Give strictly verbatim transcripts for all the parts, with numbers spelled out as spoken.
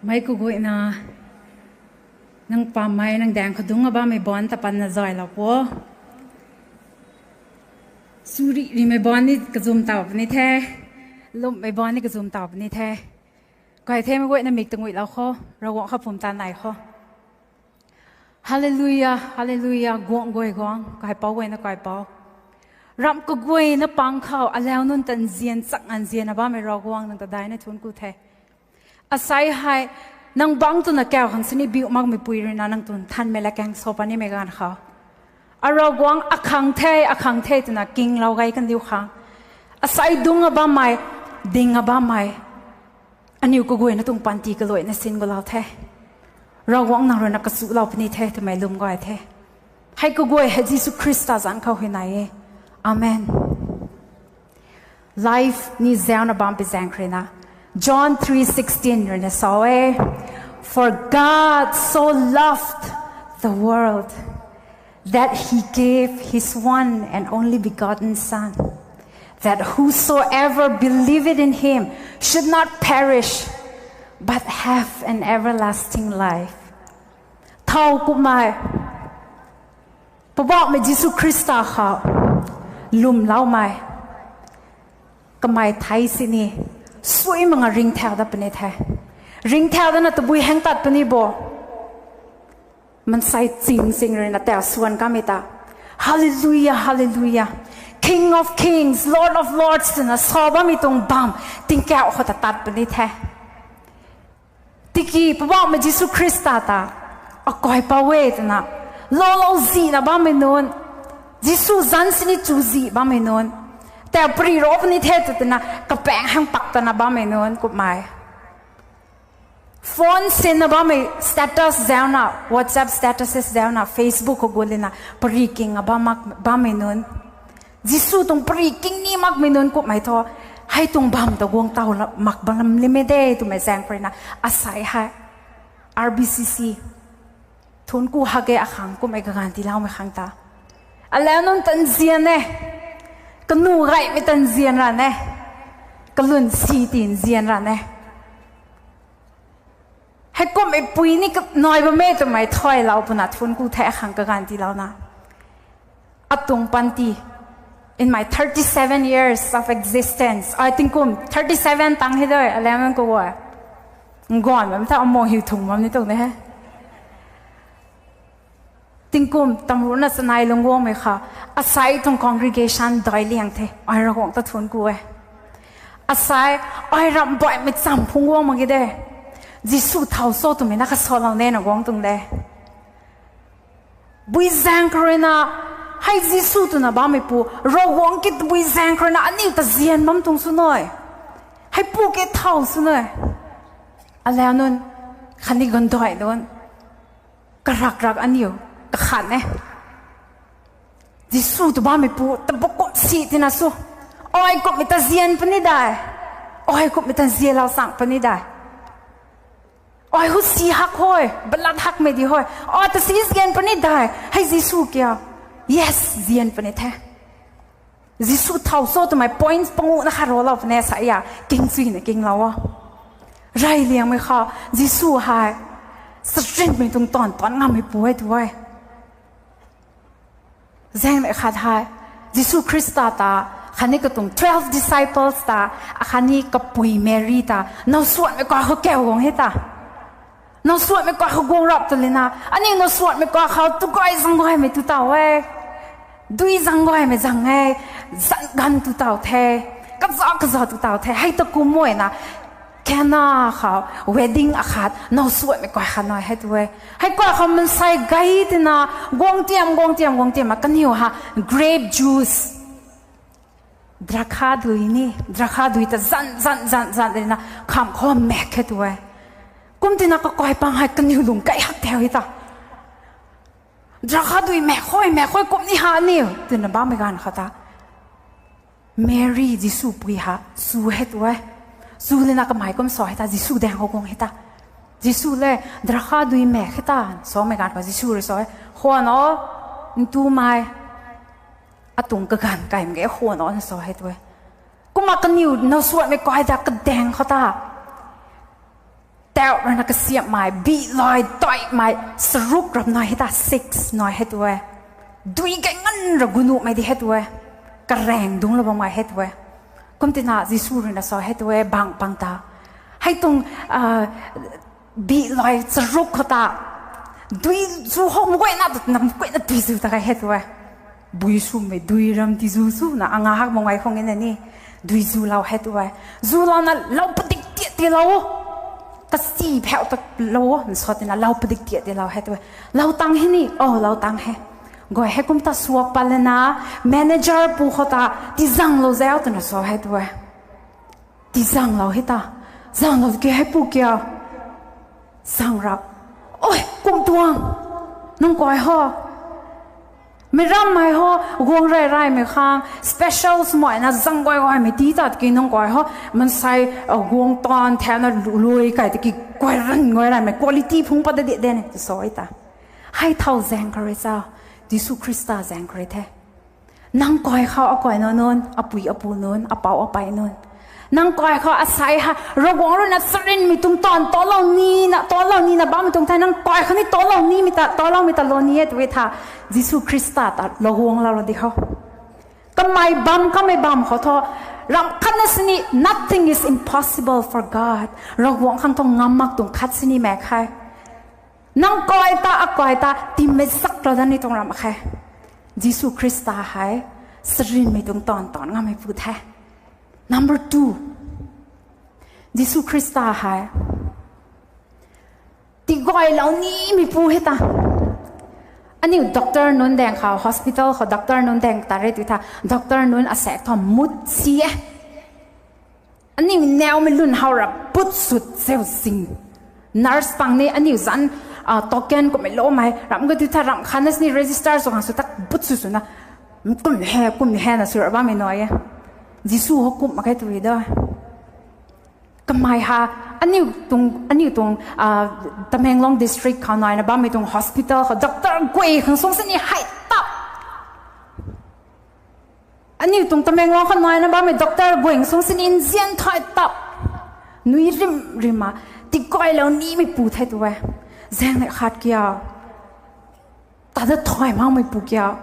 Mei kaguayna, nang pammei nang daeng khou dungc a bammei baanc ta panna zaylou pu. Suri rimei baanc ni kazum taw puni the. Lwmmei baanc ni kazum taw puni the. Kai the mei guayna mik tangui lou kho, Ravguangc khou pum ta nai kho. Hallelujah, hallelujah, guang guay guang, kaipouc guayna kaipouc. Ramh kaguayna pang khou alau nunc ta nzian chak nzianna bammei Ravguangc nang ta daina thuanc ku the. Asei hei, nang bangc twna kau khang sini biu makmei pui ruina nang twn thanmei la kaeng so panimei ganv khou, a Ravguangc akhang the, akhang the twna kinglou gay kandiu khang, asei dungc a bammei, ding a bammei, aniu kaguayna tuang panty kaluaina sin gulou the. Ravguangc nang ruina kachulou puni the twmei lwm gay the. Hei kaguay hei Jisu Khrista zanc khou huayney e. Amen. Life ni zauna bam pi zaeng khou ruina, John three sixteen ruina sa e, For God so loved the world that he gave his one and only begotten Son, that whosoever believeth in him should not perish, but have an everlasting life. Thow kumhmei, Poubauhmei Jisu Khrista khou lwmloumei, kamei thei sini, suai manga ringcthau dat puni the. Ringcthau datna tabui hang tat puni bo. Mansei ching ching ruina tau swan kamei ta, Hallelujah, hallelujah, King of kings, Lord of lords twna sa bammei tuang bam, tingkauh khou ta tat puni the. Tiki Poubauhmei Jisu Khrista ta, akaipouc e twna, loulou zihna bammei nunc, Jisu zanc sini chu zih bammei nunc, tau pari ro puni the tw twna, kapaeng hang pak tana bammei nunc kumhmei. Phone sinna bammei status zauna, WhatsApp statuses zauna, Facebook khou gulina, pari king a bam mak, bammei nunc. Jisu tuang pari king ni makmei nunc kumhmei thu, hei tuang bam ta guang taw la, mak bam lam limei de twmei zaeng khou ruina, asei hei, R B C C, thuanc ku hak ge akhang kumhmei kaganv tiiloumei khang ta. Alau nunc ta nzian e, kanu gaymei ta nzian ra ne, kalun si ti nzian ra ne. Heikumhmei pui ni kanai bam e twmei thaylou puna thuanc ku the akhang kaganv tiilouna. Atuang panty, in my thirty-seven years of existence, ai tingkum thirty-seven tang hei doi, alau nunc khou e. Nganv bam tha amo hiu thung bam ni tuang de he. Tingkum tamruna chanei lungc guangmei kha, asei tuang congregation dai liang the, ai Ravguangc ta thuanc ku e. Asei, ai ramh baihmei cham phungc guang mak ge de. Jisu thow cho twmei na kasalou nena guang tuang de. Bui zaeng khou ruina, hei Jisu twna bammeipu, Ravguangc ki tabui zaeng khou ruina aniu ta zian bam tuang sw nui. Heipu ki thow sw nui. Alau nunc, khatni gandai nunc, karak rak aniu kakhat e. Jisu tw bammeipu tabuk kum si tina sw, ai kumhmei ta zian puni dai, ai kumhmei ta zianlou chang puni dai. Ai hu si hak hoi, balat hakmei di hoi, ai ta si zian puni dai, hei Jisu kia? Yes, zian puni the. Jisu thow cho twmei points panguhna kha rolou puni sa a, king chuina kinglou o. Rey liangmei kha, Jisu hei, sarinmei tuang taanv taanc ngammeipu e tu e. Zaengnei khat hei, Jisu Khrista ta, khatni katuang twelve disciples ta, akhatni kapui Mary ta, nowsuanmei kai khou kau guang he ta. Nowsuanmei kai khou guang rap tu lina, aniu nowsuanmei kai khou tu gay zang gaymei tu taw e. Dui zang gaymei zang e, zan ganv tu taw the, kaza kaza tu taw the, hei ta kum e na, Cana khou, wedding akhat, nowsuanmei kai khat nai hei tu e. Hei kai khou mansei gay tina, guang tiam, guang tiam, guang tiam a kaniw ha, grape juice, drakha dui ni, drakha dui ta zan, zan, zan, zan lina, kham khou mak khe tu e. Kum tina kakai pang hei kaniw lung kai hak teu hei ta. Drakha dui mak khoi, mak khoi kum ni ha aniu, twna bammei ganv khou ta, Mary Jisu pui ha, chu hei tu e. Chu lina kamei kum sa hei ta, Jisu daeng khou guang hei ta. Jisu le, drakha dui mak hei ta, samei ganv khou Jisu rui sa e, khwan o, ntumei, atuang kaganv kai mak ge khwan o na sa hei tu e. Kumna kaniw nowsuanmei kai ta kadaeng khou ta Au rana kasiamhmei, bihlai taimei, saruk ram nai hei ta, six nai hei tu e. Dui kai ngan ra gunuhmei di hei tu e. Karaeng dungclou bammei hei tu e. Kumtina Jisu ruina sa hei tu e, bang pang ta. Hei tuang, ah, bihlai saruk khou ta. Dui zu hou mguayna tu nam kuayna dui zu ta kai hei tu e. Bui swmei dui ram ti zu swna anga hak mak ngai khang e na ni. Dui zulou hei tu e. Zulouna lou padik tiat tiilou o. Kasi pheu ta lou o, nsa tina lou padik tiat tiilou hei tu e. Lou tang hei ni, o, lou tang hei. Guay hei kum ta suak pat lana, manager pu khou ta, tizanglou zau twna sa hei tu e. Tizanglou hei ta. Zanglou ke hei pu kia. Zang ra. Oi, kum tuang. Nang kai ho. Mi rammei ho, guang rey reymei khang, special sw makna zang guay guaymei ti ta ki nang kai ho, mansei, uh, guang taanv thauna lu-, lui kai ta ki guay ran guay reymei quality phungc pat da di de ne, tu sa e ta. Hei thau zaeng khou rui cha, Jisu Khrista zaeng khou rui the. Nang kai khou akai nunc nunc, apui apu nunc, apou apei nunc. Nang kai khou asei ha, Ravguangc ruina charynmei tuang taanv talou nina, talou nina bammei tuang thei, nang kai khou ni talou nimei ta, taloumei ta lou ni e tu e tha, Jisu Khrista ta lou guanglou di khou. Kamei bam, kamei bam khou thu, ramh khatna sini, nothing is impossible for God. Ravguangc khang thu ngam mak tuang khat sini mak khe. Nang kai ta, akai ta, timmei zaklou dat ni tuang ramh khe. Jisu Khrista hei, charynmei tuang taanv taanv ngammei pu the. Number two, Jisu Khrista hei, tiguaylou nimei pu hei ta. Aniu doctor nunc daeng khou, hospital khou doctor nunc daeng ta re tu tha, doctor nunc asaekc thu mut si e. Aniu naumei lun how ra but sut seu zing. Nurse pang ni aniu zanc, ah, token kummei loumei, ramh ka tu tha ramh khatna sini register sw khang sw tak but sut swna, kum he, kum he na sw ra bammei nai e. Jisu hou kum mak khe tu e da. Kamei ha, aniu tuang, aniu tuang, ah, Tamenglong district khou naina bammei tuang hospital khou doctor guay khang sung sini hei tap. Aniu tuang Tamenglong khou naina bammei doctor guay khang sung sini nzian thay tap. Nui rim rima, tiguaylou nimei pu the tu e. Zaeng neih khat kia. Tada thay makmei pu kia.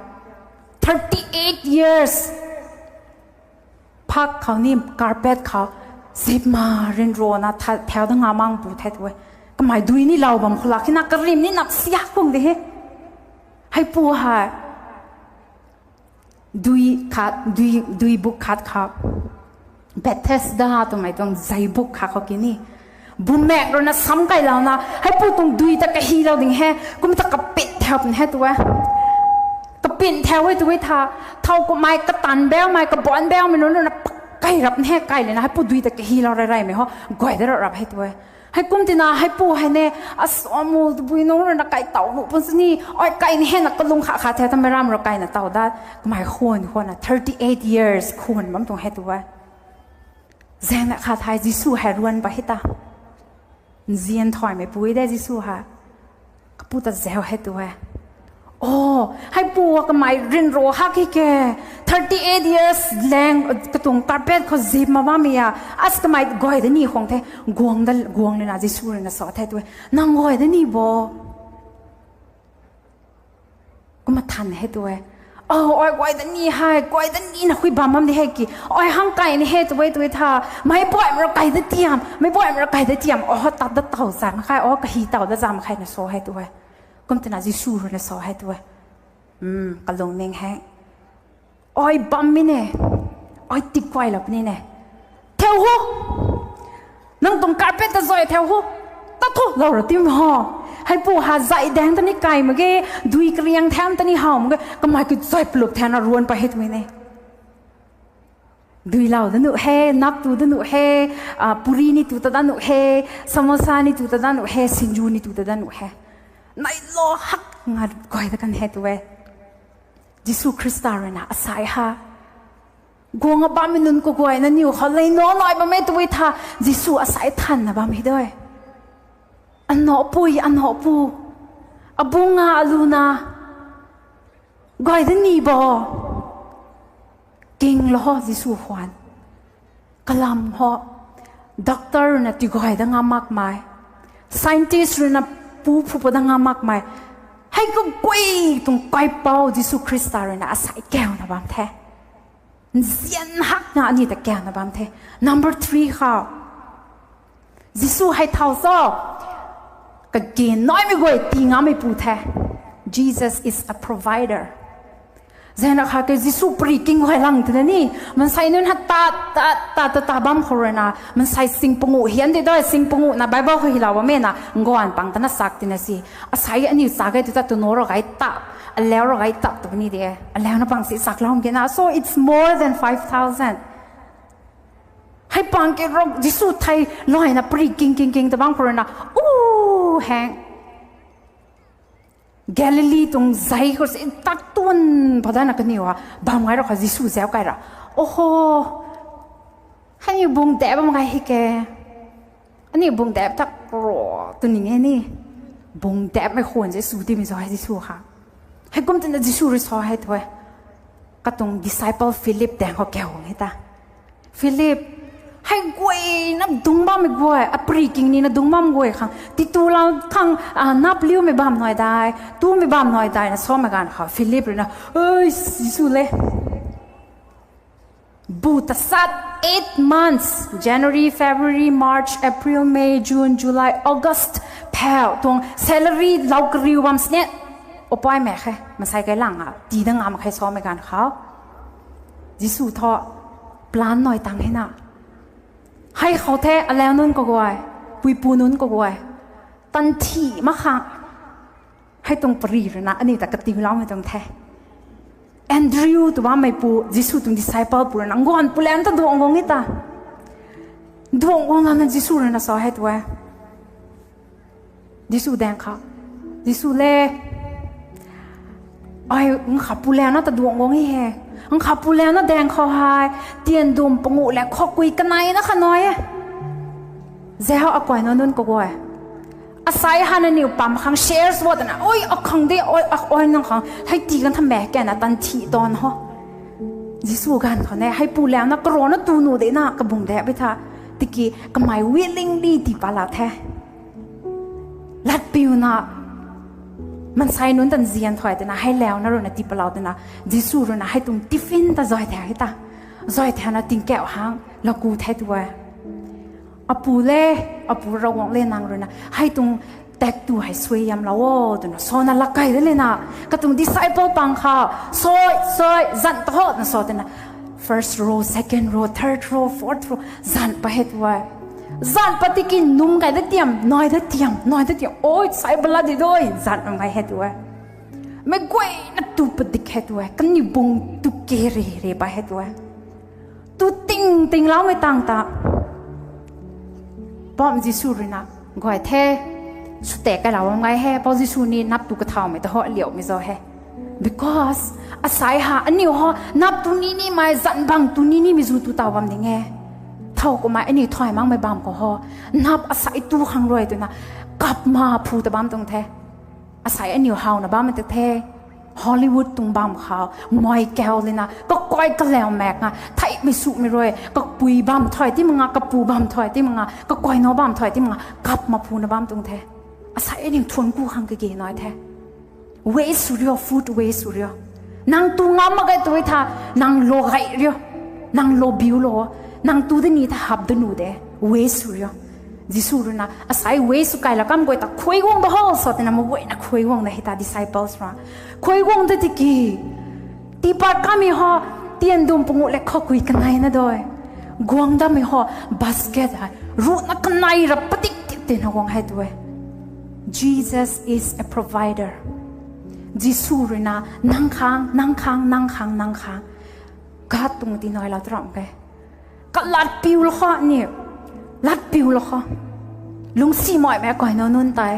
Thirty-eight years. Phak khou ni carpet khou zip ma ryanrana tha-, thau da nga mak pu the tu e. Kamei dui ni lou bam khou lak hina karim ni nap siak kum de he. Hei pu hei. Dui khat, dui, dui buk khat khou. Bethesda twmei tuang zei buk khat khou ki ni. Bumaek ruina sam kailouna, hei pu tuang dui ta kahilou ding he, kum ta kapin thau pun he tu e. Kapin thau e tu e tha, thau kummei katan baumei, kabuan baumei nunc ruina pak kai rap he, kai lana hei pu dui ta kahilou rey reymei ho, guay da rap rap he tu e. Hei kum tina hei pu hei ne, asuamul tabui nunc ruina kai taw nuh pun sini, ai kai ni he na kalung kha kha the, tamei ram rui kaina taw dat, kamei khwan khwanna thirty-eight years khwan bam tuang he tu e. Zaeng neih khat hei Jisu hei ruan pa hei ta. Nzian thaymei pui de Jisu hei. Kapu ta zau he tu e. O, hei pu a kamei ryanra hak hi ke. Thirty-eight years lang, katuang carpet khou zip ma bammei a. As kamei guay da ni khwang the. Guang da, guang lana Jisu ruina sa the tu e. Nang guay da ni bo. Kumna than he tu e. O, ai guay da ni hei, guay da ni na khui bam bam di hei ki. Ai hang kai ni he tu e tu e tha. Meic buaymei rui kai da tiam, meic buaymei rui kai da tiam. O, tat da taw zam khe, o, kahi taw da zam khe na sa he tu e. Kum tina Jisu ruina sa he tu e. Hmm, kalung ning he. Ai bammei ne. Ai tiguaylou puni ne. Thau ho. Nang tuang carpet ta zay thau ho. Tat tho lou ra tim ho. Hei pu ha zay daeng ta ni kai mak ge, dui kariang thaeng ta ni how mak ge, kamei ki zay plup thaena ruan pa he tu e ne. Duilou da nuh he, nak tu da nuh he, ah, puri ni tu ta da nuh he, samosa ni tu ta da nuh he, sinju ni tu ta da nuh he. Neilou hak nga guay da kan he tu e. Jisu Khrista ruina asei ha. Guang a bammei nunc kaguayna niw khou lei nac nai bam e tu e tha, Jisu asei thanna bam e doi. Anow pui, anow pu, abung a, alu na, guay da ni bo. Kinglou ho Jisu khwan. Kalam ho, doctor na tiguay da ngam makmei. Scientist rui na pu phu pu da ngam makmei, hei kaguay tuang kaipouc Jisu Khrista rui na asei kauna bam the. Nzian hakna aniu ta kauna bam the. Number three khou, Jisu hei thau cho, kage naimei guay tii ngammeipu the. Jesus is a provider. Zana kha ke Jisu pari king guay lang twna ni, mansei nunc ha ta ta ta ta ta bam khou rui na, mansei sing panguh hian de doi, sing panguh na Bible khou hilou bam e na, nguan pang tana sak tina si. Asei aniu sak e tu ta tu no ra gai ta, alau ra gai ta tu ni de, alau na pang si sak lou ke na. So it's more than five thousand. Hei pang ke rok Jisu thei luaina pari king king king ta bam khou rui na, u heng Galilee tuang zei khou si tak tuan padana kaniw a bam ngai ra kha Jisu zau kai ra. Oho, hei ni bung dap bam ngai hi ke. Aniu bung dap tak ro tu ning e ni. Bung dapmei khwan Jisu timei zo hei Jisu ha. Hei kum tina Jisu rui sa hei thu e. Katuang disciple Philip daeng khou kau hei ta. Philip, hei guay na dung bammei guay, apri king ni na dung bam guay khang, ti tu lau khang, a, nap liumei bam nai dai, tumei bam nai dai na samei ganv khou, Philip rui na, ei, Jisu le. Bu ta sat eight months, January, February, March, April, May, June, July, August, phau tuang salary lou kariu bam sini. Upai mak khe, masei kai lang a, ti dang a mak khe samei ganv khou. Jisu thu plan nai tang hei na. Hei khou the, alau nunc kaguay, puipu nunc kaguay. Tanthi mak khang. Hei tuang pari rui na, aniu ta katiuloumei tuang the. Andrew tw bammeipu, Jisu tuang disciple pu rui na, nguan pulan ta duang guang e ta. Duang guang na Jisu rui na sa hei tu e. Jisu daeng khou. Jisu le. Ai, ngkha pulan na ta duang guang e he. Ngkha pulan na daeng khou hei. Tian dum panguh le khou kui kanei na kha nai e. Zau akai na nunc kaguay. Asei hana niw pam khang shares bo twna, oi, akhang de, oi, a, oi, nang khang, hei ti kan tha mak kena tanthi tawn ho. Jisu ganv khou ne, hei pulan na karana tu nu de na, kabung de bi tha, tiki kamei willingly tii pat la the. Latpiuna, mansei nunc tan zian thuay twna, hei lau na rui na tii patlou twna, Jisu rui na hei tuang tiffin ta zay the hei ta. Zay the na tingkauh hang, laku the tu e. Apu le, apu Ravguangc le nang rui na, hei tuang tak tu hei suai yam lou o, twna, sana lakai de le na, katuang disciple pang khou, soi, soi, zan ta ho, na sa twna, first row, second row, third row, fourth row, zan pa hei tu e. Zan pa tiki num kai da tiam, nai da tiam, nai da tiam, oi, sai bala di doi, zan num kai hei tu e. Mei guay na tu padik hei tu e, kani bung tu ke re re pa hei tu e. Tu ting ting loumei tang ta. Pam Jisu rui na, guay the, sw tek kai lou bam ngai he, Pou Jisu ni nap tu kathaumei ta ho liaumei zo he. Because, asei ha, aniu ho, nap tu ni nimei, zan bang tu ni nimei zu tu taw bam ding e. Thau kumei, aniu thuay makmei bam khou ho, nap asei tu khang rui twna, kap ma phu ta bam tuang the. Asei aniu howna bammei ta the. Hollywood tuang bam khou, mei kau lina, kakai kalau mak nga, theihmei sumei rui, kapui bam thuay ti mak nga, kapu bam thuay ti mak nga, kakai no bam thuay ti mak nga, kap ma phuna bam tuang the. Asei aniu thuan ku khang kage nai the. Waste sw rio, food waste sw rio. Nang tu ngam mak ge tu tha, nang lou gay rio. Nang lou biu lou, nang tu de ni tha hap de nu de. Waste sw rio. Jisu rui na, asei waste sw kai la kam guay ta khuay guang da ho, sa tina ma guay na khuay guang da hei ta disciples rui. Khuay guang da tiki. Tiipat kamei ho, tian dum panguh le khou kui kanei na doi. Guang damei ho, basket hei. Ruhna kanei ra padik tik tina guang hei tu e. Jesus is a provider. Jisu rui na, nang khang, nang khang, nang khang, nang khang. Gat tuang ti nai lau tram ke. Ka lat piu lou kho ni. Lat piu lou kho. Lungcsi maimei akai na nunc tei.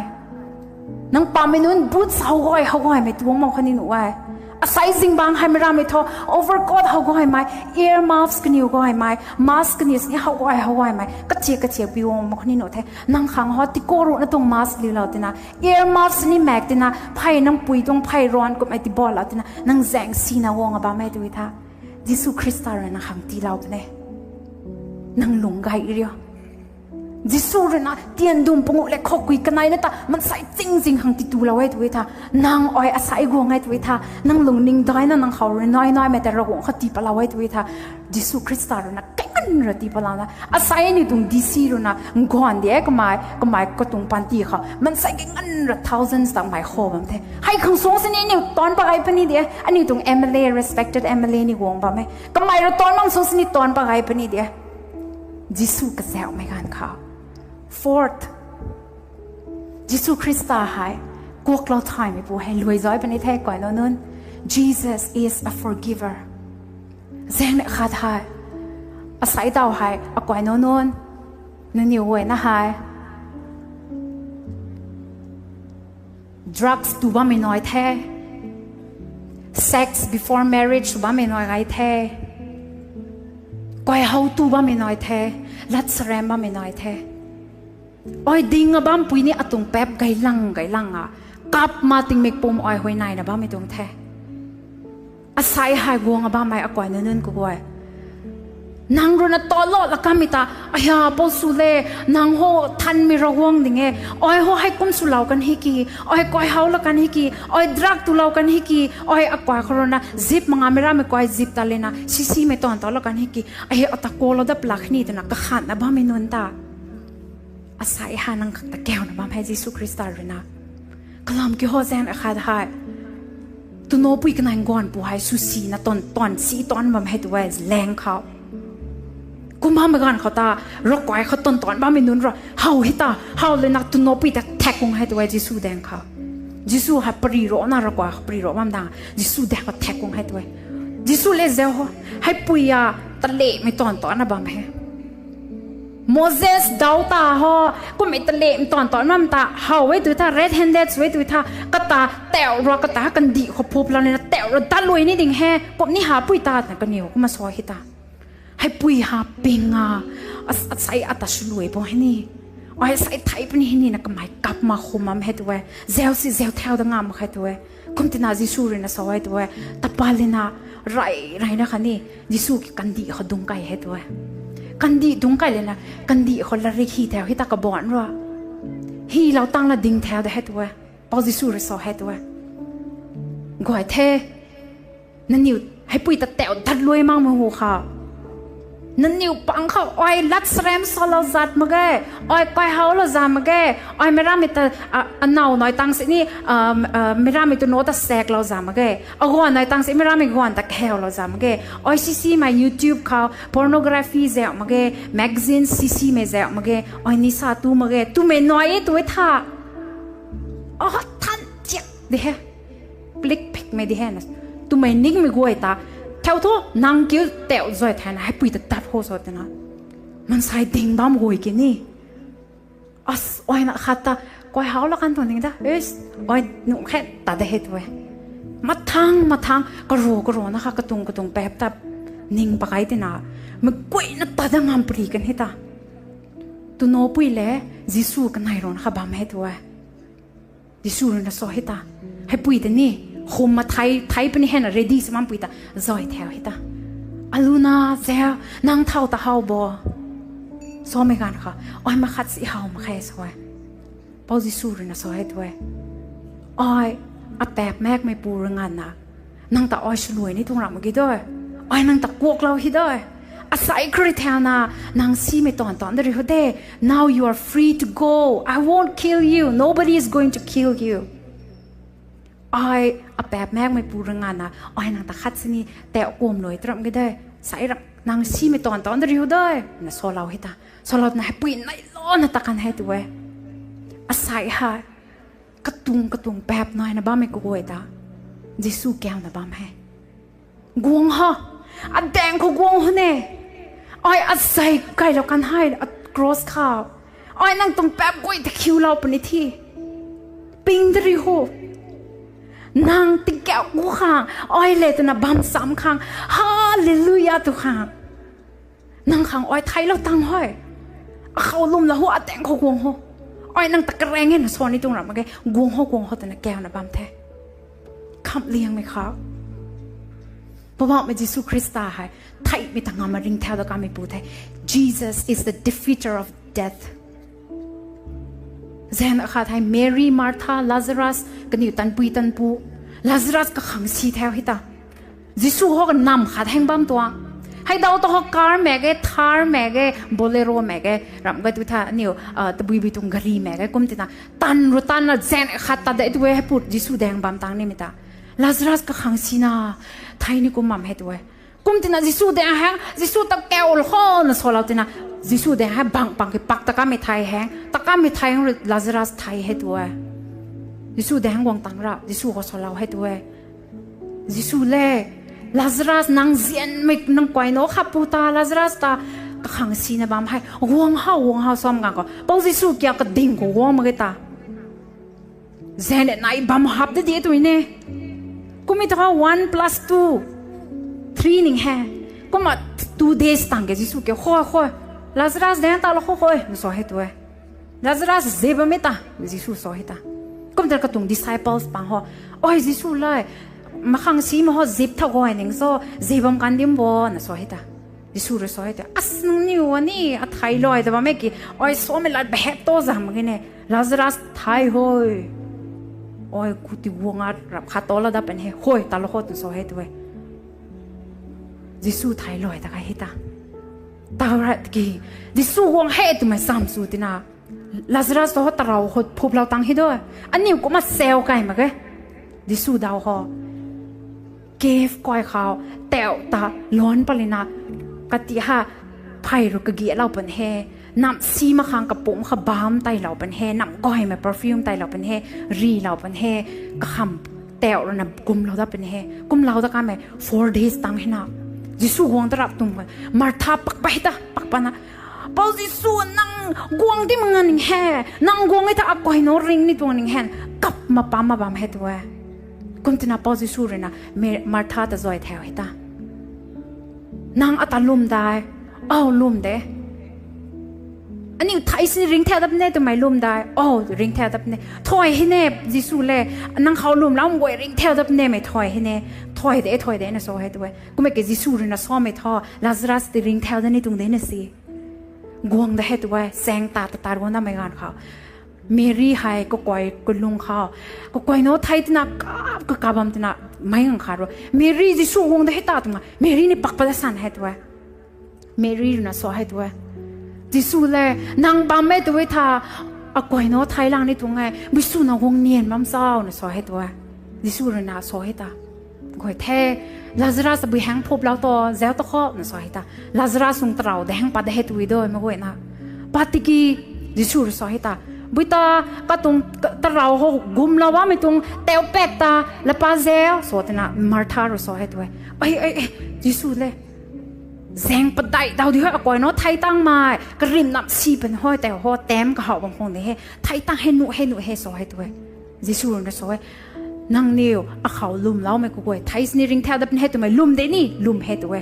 Nang pamei nunc boots how guay, how guaymei tuang mak kho ni nu e. Asei zingbangc hei mei ramei thu, overcoat how guaymei, ear muffs kaniw guaymei, mask kaniw sini how guay, how guaymei. Kachia, kachia piu mak kho ni nu the. Nang khang ho, tiko ruhna tuang mask liu lou tina. Ear muffs ni mak tina, phey nang pui tuang phey ruan kummei ti bol lou tina. Nang zaeng sina guang a bammei tu tha. Jisu Khrista rui nang khang tii lou tine. Nang lung gay rio. Jisu rui na tian dum panguh le khou kui kanei na ta mansei ching zing khang titu lou e tw e tha. Nang ai asei guang e tw e tha. Nang lungning daina nang khou rui nai naimei ta Ravguangc khou tii patlou e tw e tha. Jisu Khrista rui na kaingan ra tii patlou na. Asei aniu tuang D C rui na nganv di e kamei, kamei katuang panty khou mansei kaingan ra thousands ta mei khou bam the. Hei khang suang sini aniu taanc pat gay puni di e. Aniu tuang M L A, respected M L A ni guang bam e. Kamei rui taanc bam suang sini taanc pat gay puni di e. Jisu kazauhmei ganv khou. Fourth, Jisu Khrista hei kuaklou thaymei pu hei luai zay puni the, kainunc nunc. Jesus is a forgiver. Zaeng ni khat hei, asei taw hei, akainunc nunc, nangniw guayna hei drugs tu bammei nai the, sex before marriage tu bammei nai gay the, kaihou tu bammei nai the, lat sarem bammei nai the. Ai ding a bampui ni atuang paap gaylang gaylang a, kap ma tingmik pum ai huay naina bammei tuang the. Asei hei guang a bammei akainunc nunc kaguay, nang rui na talo la kanmei ta, aya pou sw le, nang ho thanmei Ravguangc ding e, ai ho hei kum swlou kan hi ki, ai kaihou la kan hi ki, ai drug tulou kan hi ki, ai akai khou rui na zip manga mei ramei kai zip ta le na sisimei taanv talo kan hi ki, ai ata kalou dat plak ni twna kakhanna bammei nunc ta. Asei hei nang khang ta kauna bam hei Jisu Khrista rui na. Kalam ki ho zaeng akhat hei, tunopui kanei nganv pu hei swsina taanv, taanv si taanv bam hei tw e, laeng khou. Kum bammei ganv khou ta, ravkai khou taanv taanv bammei nunc rui how hei ta, how le na tunopui ta thak kung hei tw e Jisu daeng khou. Jisu hei pari ro na ravkai khou pari ro bam dang, Jisu daeng khou thak kung hei tw e. Jisu le zau ho, heipui a, talemei taanv taanv na bam hei. Moses daw ta ho, kummei talemei taanv taanv bam ta how e tw tha, red handed sw e tw tha, kata tau rui kata kandih khou phup lou ni na tau rui dat luai ni ding he, kum ni hapui ta twna kaniw kumna sa hei ta. Heipui ha ping a, as-, asei ata swluai bo hei ni. Ai asei thei puni hei ni na kamei kap ma khum bam hei tw e. Zau si zau thau da ngam mak hei tw e. Kum tina Jisu rui na sa hei tw e. Tapa le na, rey reyna khatni Jisu ki kandih khou dungc kai hei tw e. Kandih dungc kai le na, kandih khou larik hi thau hei ta kabaanc rui, hilou tang la ding thau da hei tw e. Pou Jisu rui sa hei tw e. Guay the, nangniw heipui ta tau dat luai makmei hu khou, nangniw pang khou ai lat sarem salou zat mak ge, ai kaihou lou zat mak ge, ai meic ramei ta, a, anow nai tang sini, meic ramei tu no ta saklou zat mak ge, aguan nai tang sini meic ramei guan ta kahaulou zat mak ge, ai sisimei YouTube khou pornography zauh mak ge, magazine sisimei zauh mak ge, ai nisa tu mak ge twmei nai e tw e tha. A than chiak di he, plik phikmei di he na, twmei ningmei guay ta, thau thu nang kiu tau zay thayna heipui ta dat ho sa twna, mansei ding bam guay ki ni. As, ai na khat ta, kaihou la kan tuang ding ta, is, ai nuh khe ta de hei tw e. Mathang mathang, karu karu na kha katuang katuang paap ta ning pakai tina, mei guayna ta da ngam pari kan hei ta. Tunopui le, Jisu kanei rui na kha bam hei tw e. Jisu rui na sa hei ta. Heipui ta ni, khum ma thei, thei puni hei na ready sw bampui ta, zay thau hei ta. Aluna, zau, nang thau ta how bo. Samei ganv khou, ai makhat si how mak khe sa e. Pou Jisu rui na sa hei tw e. Ai, apaap makmei pu rui nganvna, nang ta ai swluai ni tuang ram mak ge de. Ai nang ta kuaklou hei de. Asei kri thauna, nang simei taanv taanv da ri ho de. Now you are free to go. I won't kill you. Nobody is going to kill you. Ai, apaap makmei pu rui nganvna, ai nang ta khat sini tau kum luai tu ram ge de. Sei ram, nang simei taanv taanv da ri ho de. Na salou hei ta. Salou twna heipui neilouna ta kan hei tw e. Asei hei, katuang katuang paap naina bammei kaguay ta, Jisu kauna bam hei. Guang ho. Adaeng khou guang ho ne. Ai azei kailou kan hei, a cross khou. Ai nang tuang paap guay ta khiulou puni the. Ping da ri ho. Nang tingkauh gu khang, ai le twna bam sam khang, Hallelujah tw khang, nang khang ai theilou tang hei. Akhou lwmlou ho, adaeng khou guang ho. Ai nang ta karaeng e na sa ni tuang ram mak ge, guang ho, guang ho twna kauna bam the. Khamhliangmei khou, Poubauhmei Jisu Khrista hei theihmei ta ngam a ringcthau da kamei pu the. Jesus is the defeater of death. Zaeng khat hei Mary, Martha, Lazarus, kaniw tanpui tanpu. Lazarus kakhang si thau hei ta. Jisu hou kanam khat heng bam tuang. Hei daw ta hou car mei ge, Thar mei ge, Bolero mei ge, ramh ge tu tha aniw, tabui bui tuang gari mei ge kum tina. Tan ru tan na zaeng khat ta de tu e hei put Jisu daeng bam tang nimei ta. Lazarus kakhang si na, thei ni kum bam hei tu e. Kum tina Jisu daeng hei, Jisu ta kau lou khou na salou tina. Jisu daeng hei bang pang ki pak ta kamei thei hei, ta kamei thei hei Lazarus thei hei tu e. Jisu daeng guang tang ra, Jisu khou salou hei tu e. Jisu le, Lazarus nang zianmei nang kuaino kha pu ta Lazarus ta kakhang si na bam hei. Guang hou, guang hou sam gang khou. Pou Jisu kia kading khou guang mak ge ta. Zaeng nai bam hap de di tu ne. Kum e ta kha one plus two, three ning hei. Kumna two days tang ke Jisu ke khou khou. Lazarus daeng ta lou khou khou, na sa hei tu e. Lazarus zip bam e ta, Jisu sa hei ta. Kum ta katuang disciples pang hou. Oi Jisu le, makhang si ma hou zip tha guay ning so, zip bam kan dim bo, na sa hei ta. Jisu rui sa hei ta. As nangniw ani, athei lou ta bammei ki, oi samei lat behep to zam ge ne. Lazarus thei hoi. Oi kuti guang a rap khat to la da pan hei. Hoi, ta lou khou tu sa hei tu e. Jisu thei lou ta ka hei ta. Ta ra ki, Jisu guang hei twmei sam sw tina. Lazarus ta hou tarou hou phuplou tang hei do. Aniw kumna sau kai mak ge. Jisu daw hou. Cave kuay khou, tau ta, luan palina, kati ha, phey ru kagialou pan hei, nam si makhang kapumc kha bam teilou pan hei, nam gaymei perfume teilou pan hei, rilou pan hei, kakham tau rui na kumlou da pan hei, kumlou da kamei four days tang hei na, Jisu guang ta rap tung, Martha pak pa hei ta, pak pa na, Pou Jisu, nang guang di mak nga ning hei, nang guang e ta akai no ring ni tuang ning hei, kap ma pam ma bam hei tu e. Kum tina Pou Jisu rui na, Me-, Martha ta zay thau hei ta. Nang ata lwm dai, aw lwm de. Aniw thei sini ring thau dap ne twmei lwm dai, aw ring thau dap ne. Thai hei ne, Jisu le, nang khou lwmlou guay ring thau dap ne mei thai hei ne. Thai de, thai de na sa hei tu e. Kum e ke Jisu rui na samei tho, Lazarus ti ring thau da ni tuang de na si. Guang da hei tu e, saeng ta ta tar guang damei ganv khou. Mary hei kakai kalung khou. Kakai no thei tina kap, kakap bam tina meic ngang khat ru. Mary Jisu guang da hei ta twna. Mary ni pak pa da san hei tu e. Mary rui na sa hei tu e. Jisu le, nang bam e tu e tha, akai no thei lang ni tuang e, Jisu na guang nian bam sau na sa hei tu e. Jisu rui na sa hei ta. Guay the, Lazarus bui heng phuplou to, zau ta khou na sa hei ta. Lazarus sung tarou de heng pat da hei tu e do, ma guay na. Pat tiki, Jisu rui sa hei ta. Bui ta, katuang ka-, tarou hou gumlou bammei tuang, tau pak ta, lapa zau, sa tina, Martha rui sa hei tu e. Ai, ai, ai, Jisu le. Zaeng padeih dau di hei, akai no thei tang mei, karim nam si pan hei, tau hou, tam kahow bam khang de hei, thei tang hei nuh hei nuh hei sa hei tu e. Jisu rui na sa e, nangniw akhou lwmloumei kaguay thei sini ring thau dap ni hei twmei lwm de ni, lwm hei tu e.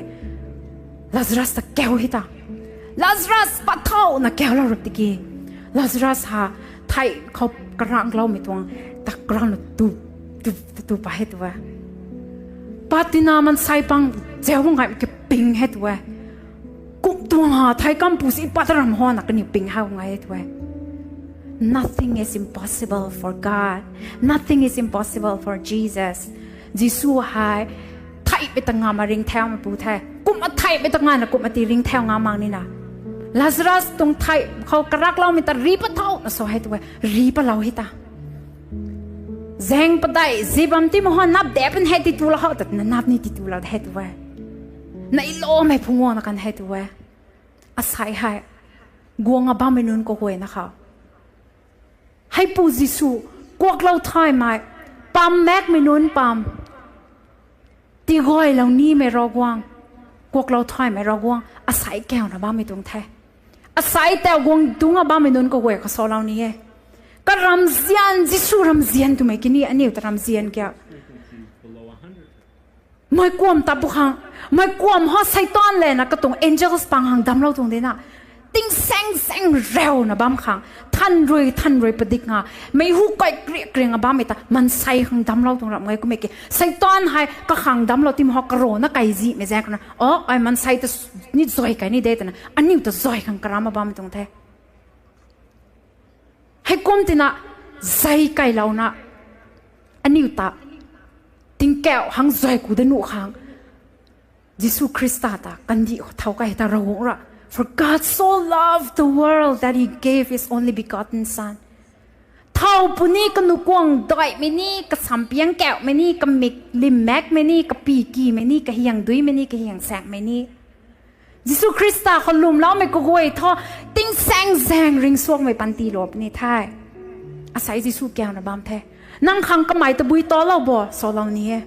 Lazarus ta kau hei ta. Lazarus, pat thau na kaulou rap tiki. Lazarus ha thei khou karangloumei tuang, ta karang na tu, tu, tu, tu pa hei tu e. Pat tina mansei pang zau bang gaymei kaping hei tu e. Kum tuang ha, thei kampu si pat ram hou na kaniw ping hau ngai tu e. Nothing is impossible for God. Nothing is impossible for Jesus. Jisu hei, theihmei ta ngam a ring thaumei pu the. Kum a theihmei ta ngam na kum a ti ring thau ngam mak ni na. Lazarus tuang thei khou karakloumei ta ri pat thau na sa hei tu e. Ri patlou hei ta. Zaeng padeih, zibam ti ma hou nap de pan hei ti tulou hou ta na nap ni ti tulou de hei tu e. Neiloumei phungc guang na kan hei tu e. Asei hei, guang a bammei nunc kaguayna khou. Heipu Jisu, kuaklou thaymei, pam makmei nunc pam. Tigaylou nimei Ravguangc, kuaklou thaymei Ravguangc, asei kauna bammei tuang the. Asei tau guang tuang a bammei nunc kaguay khou salou ni e. Karamzian, Jisu ramzian twmei kini aniu ta ramzian kia. Meic kuam ta pu khang, meic kuam hou Seitaan lana katuang angels pang khang damclou tuang de na. Tingsaeng zaeng rauna bam khang, than rui, than rui padik nga, meic hu kai kri kri nga bammei ta, maansei khang damclou tuang ramh ngai kummei ki. Seitaan hei kakhang damclou tim hou karana kaizihmei zaeng khana, o, ai maansei ta s-, ni zay kai ni de twna, aniu ta zay khang karamna bammei tuang the. Heikum tina, zei kailouna, aniu ta, tingkauh hang zay ku da nuh khang, Jisu Khrista ta kandih thow kai ta Ravguangc ra. For God so loved the world that he gave his only begotten Son. Thow puni kanukuang daihmei ni, kasampiang kauhmei ni, kamik limmaekmei ni, kapikimei ni, kahiang duimei ni, kahiang saekmei ni. Jisu Khrista khou lwmloumei kaguay thu, tingsaeng zaeng ringcsuangmei panty lou puni the. Asei Jisu kiangna bam the. Nang khang kamei tabui talou bo, salou ni e.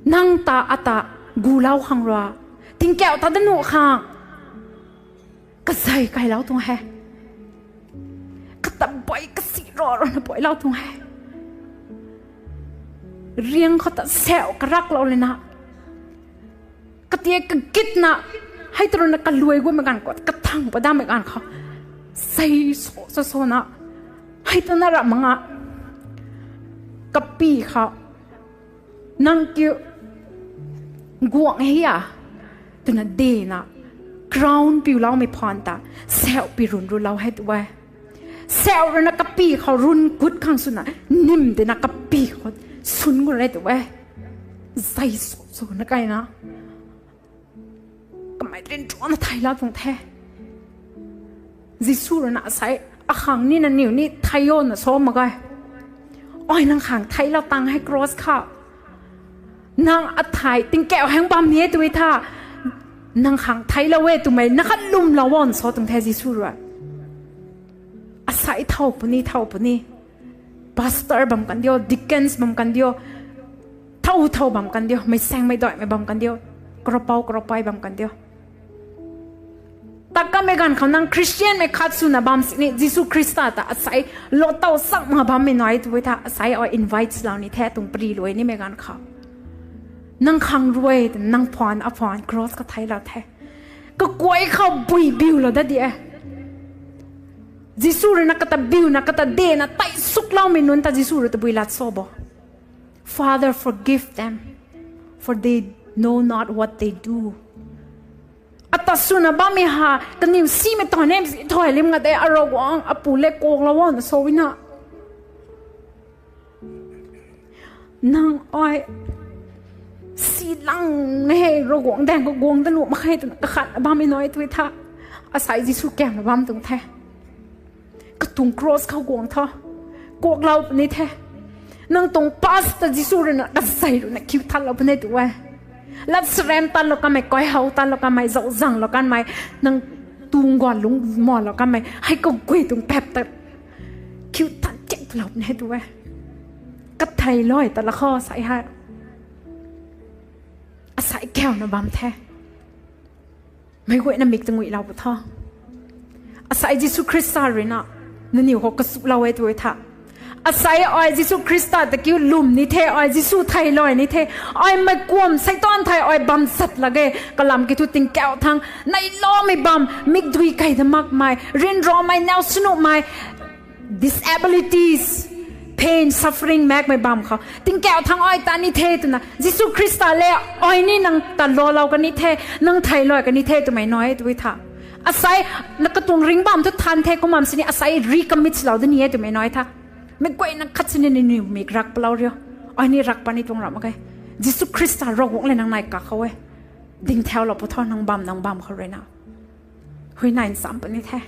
Nang ta ata gulou khang rui, tingkauh ta da nuh khang, kazei kailou tuang he. Kata bui kasi ro rana builou tuang he. Riang khou ta sau karaklou lena, katia kagitna, hei ta rui na kaluai guaymei ganv khou, kathang padamei ganv khou, sei so so sona, hei ta na ra manga, kapi khou, nang kiu guang hei a, twna dena, crown piuloumei phaan ta, sau pi run rulou hei tu e. Sau rui na kapi khou run kut khang swna, nim dena kapi khou sun gu re tu e. Zei so so na kaina, kamei rin tuana theilou tuang the. Jisu rui na asei, akhang ni nangniw ni thei o na sa mak ge. Ai nang khang theilou tang hei cross khou. Nang athei tingkauh hang bam ni e tu e tha. Nang khang theilou e twmei na khat lwmlou o na sa tuang the Jisu rui. Asei thow puni, thow puni. Pastor bam kan dio, deacons bam kan dio, thow thow bam kan dio, meic saengmei daihmei bam kan dio, karopou karopui bam kan dio. Ta kamei ganv khou nang Christianmei khat swna bam sini, Jisu Khrista ta asei lou tow sak mak bammei nai tu e tha, asei ai invite lou ni the, tuang pari luai nimei ganv khou. Nang khang rui, nang phaan, aphaan, cross khou theilou the. Kakuai khou bui biulou dat di e. Jisu rui na kata biuna, kata dena, tei sukloumei nunc ta Jisu rui tabui lat sa bo. Father, forgive them, for they know not what they do. Ata swna bammei ha, kaniw simei ta nem si thai lim nga de, a Ravguangc, apu le kuaklou o na sa na. Nang ai si lang hei Ravguangc daeng khou guang da nuh mak khe twna kakhatna bammei nai tu e tha. Asei Jisu kiangna bam tuang the. Katuang cross khou guang tho. Kuaklou puni the. Nang tuang past ta Jisu rui na kazei rui na kiu thatlou puni tu e. Lat sarem tanlou kanmei, kaihow tanlou kanmei, zauczanglou kanmei, nang tuang guan lungc malou kanmei, hei kaguay tuang paap ta kiu tan chek lou puni tu e. Kathei loi ta la khou asei hei, asei kiangna bam the. Meic guayna mik ta nguilou pu tho. Asei Jisu Khrista rui na nangniw khou kachulou e tu e tha. Asei ai Jisu Khrista ta kiu lwm ni the, ai Jisu theilou ni the, ai meic kuam Seitaan thei ai bam zat lak ge, kalam kiu thu tingkauh thang neiloumei bam, mikdui kei da makmei, ryanramei, nau swnuhmei, disabilities, pain, suffering makmei bam khou tingkauh thang ai ta ni the twna Jisu Khrista le, ai ni nang ta loulou kan ni the, nang theilou kan ni the twmei nai e tu e tha. Asei na katuang ringc bam thu than the, kumna sini asei recommit lou da ni e twmei nai e tha. Meic guayna khat sini nangniw mik rak palou rio. Ai ni rak pat ni tuang ra mak ge. Jisu Khrista Ravguangc le nang nai kak khou e. Ding thaulou pu tho nang bam, nang bam khou rui na. Huayney nsam puni the.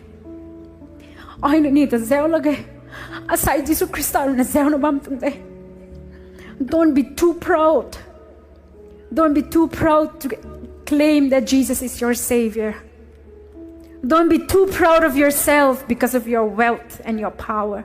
Ai nangniw ta zauc lak ge. Asei Jisu Khrista rui na zaucna bam tuang de. Don't be too proud. Don't be too proud to claim that Jesus is your Savior. Don't be too proud of yourself because of your wealth and your power.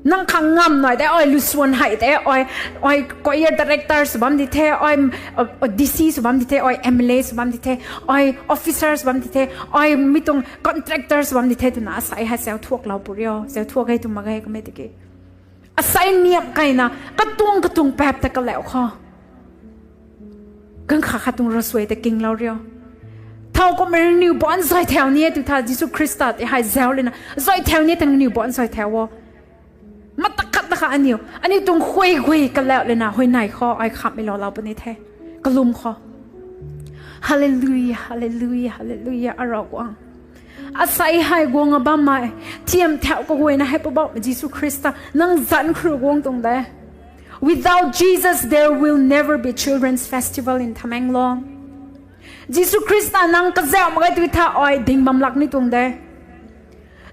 Nang khang ngam nai de, ai lusuan hei de, ai, ai choir director sw bam di the, ai, uh, D C sw bam di the, ai M L A sw bam di the, ai officer sw bam di the, ai mi tuang contractor sw bam di the twna asei hei zauc thuaklou pu rio, zauc thuak ge tu mak ge kamei tiki. Asei niam keyna, katuang katuang paap ta kalauh khou. Ganv khat khat tuang ravsuai ta kinglou rio. Thow kummei nangniw baanc zay thau ni e tu tha Jisu Khrista tei hei zauc lana, zay thau ni e ta nangniw baanc zay thau o. Mata khat ta kha aniu, aniu tuang khuay guay kalauh lana, huayney khou ai khamhmei lou lou puni the. Kalum khou. Hallelujah, hallelujah, hallelujah, a Ravguangc. Asei hei guang a bammei, thiam thau kaguayna hei Poubauhmei Jisu Khrista nang zanc khou rui guang tuang de. Without Jesus, there will never be Children's Festival in Tamenglong. Jisu Khrista nang kazauh mak ge tui tha ai ding bam lak ni tuang de.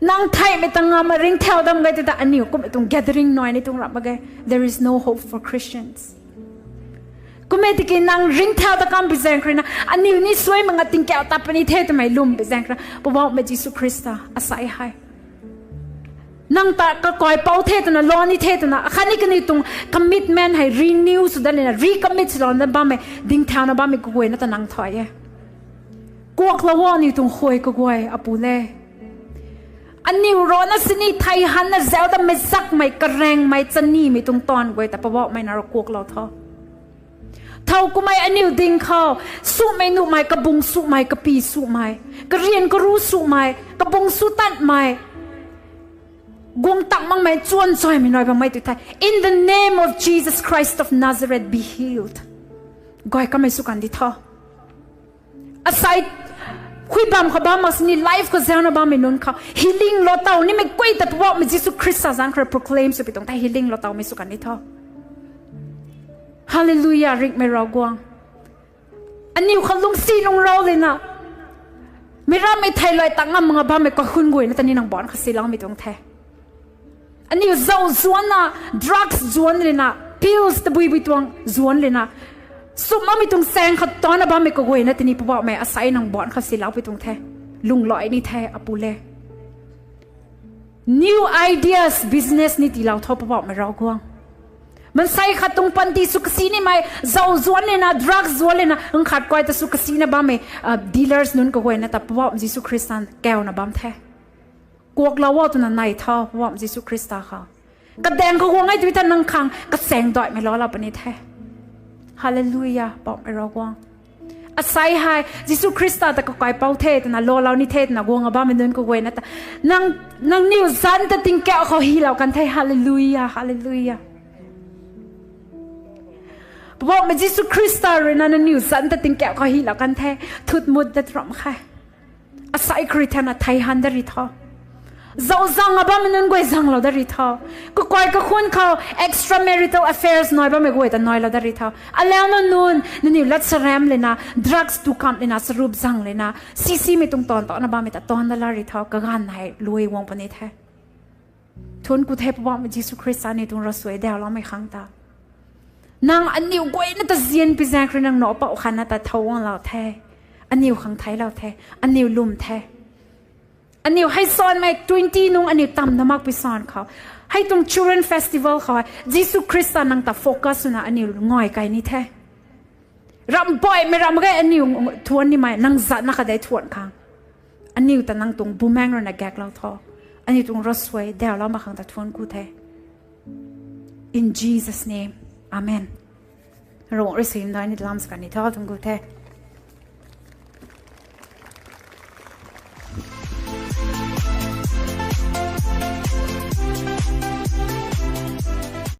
Nang theihmei ta ngam a ringcthau dam ge tui ta aniw kummei tuang gathering nai ni tuang ram mak ge. There is no hope for Christians. Kummei tiki nang ringcthau ta kam pi zaeng khou rui na, aniw ni suai mak nga tingkauh tat puni the twmei lwm pi zaeng khou rui na, Poubauhmei Jisu Khrista asei hei nang ta kakai pou the twna, lou ni the twna, akhatni kaniw tuang commitment hei renew sw dat lana, recommit swlou dat bammei, dingthauna bammei kaguayna ta nang thay e. Kuaklou o aniw tuang khuay kaguay apu le. Aniw rui na sini thei hanna zauc datmei zakmei, karengmei, chanimei tuang taanv guay ta Poubauhmei nang rui kuaklou tho. Thow kummei aniw ding khou, sumei nuhmei, kabung sumei, kapi sumei, karian karu sumei, kabung su tatmei, guang tak makmei, chuan chaymei nai bammei tui the. In the name of Jesus Christ of Nazareth, be healed. Guay kamei sw kan di tho. Asei, khui bam khou bam mak sini life khou zauna bammei nunc khou healing lou taw nimei guay ta Poubauhmei Jisu Khrista zanc khou rui proclaim sw pi tuang the, healing lou tawmei sw kan di tho. Hallelujah, ringhmei Ravguangc. Aniw khou lungcsi lungcrau lana, meic rammei thei lay tak ngam mak nga bammei kakhun guayna ta ni nang baan khou siloumei tuang the. Aniw zauc zuanna, drugs zuan lana, pills tabuibui tuang zuan lana, sum makmei tuang saeng khou tana bammei kaguayna ta ni Poubauhmei asei nang baan khou silou pi tuang the. Lunghlaic ni the apu le. New ideas, business ni tiilou tho Poubauhmei Ravguangc. Maansei khat tuang panty sw kasi nimei, zauc zuan lana, drugs zuan lana, nkhat kuay ta sw kasina bammei dealers nunc kaguayna ta Poubauhmei Jisu Khrista kauna bam the. Kuaklou o twna nai tho Poubauhmei Jisu Khrista khou. Kadaeng khou guang e tui ta nang khang kasaeng daihmei loulou puni the. Hallelujah, Poubauhmei Ravguangc. Asei hei Jisu Khrista ta kakai pou the twna, loulou ni the twna guang a bammei nunc kaguayna ta, nang, nangniw zanc ta tingkauh khou hylou kan the. Hallelujah, hallelujah. Poubauhmei Jisu Khrista rui na nangniw zanc ta tingkauh khou hylou kan the. Thutmut dat ram khe. Asei khou rui thana thei han dat ri tho. Zauc zang a bammei nunc guay zanglou dat ri tho. Kakai kakhun khou extramarital affairs nai bammei guay ta nailou dat ri tho. Alau na nunc, nangniw lat saram lana, drugs tu kamh lana, sarup zang lana, sisimei tuang taanv tana bammei ta taanv dat la ri tho. Kaganv hei lui guang puni the. Thuanc ku the Poubauhmei Jisu Khrista ni tuang ravsuai dauloumei khang ta. Nang aniw guayna ta zian pi zaeng khou rui nang nac pou khatna ta thow guanglou the. Aniw khang theiclou the. Aniw lwm the. Aniw hei sanmei twenty nung aniw tamna makpui san khou, hei tuang Children Festival khou Jisu Khrista nang ta focus swna aniw ngai kai ni the. Ramh baihmei ramh ge aniw thuanc nimei nang zanna khat de thuanc khang. Aniw ta nang tuang bumaengc rui na gaeklou tho. Aniw tuang ravsuai dauloumei khang ta thuanc ku the. In Jesus' name, amen. Ravguangc rui suaihiam dai ni lam sa kan ni tho, thuanc ku the.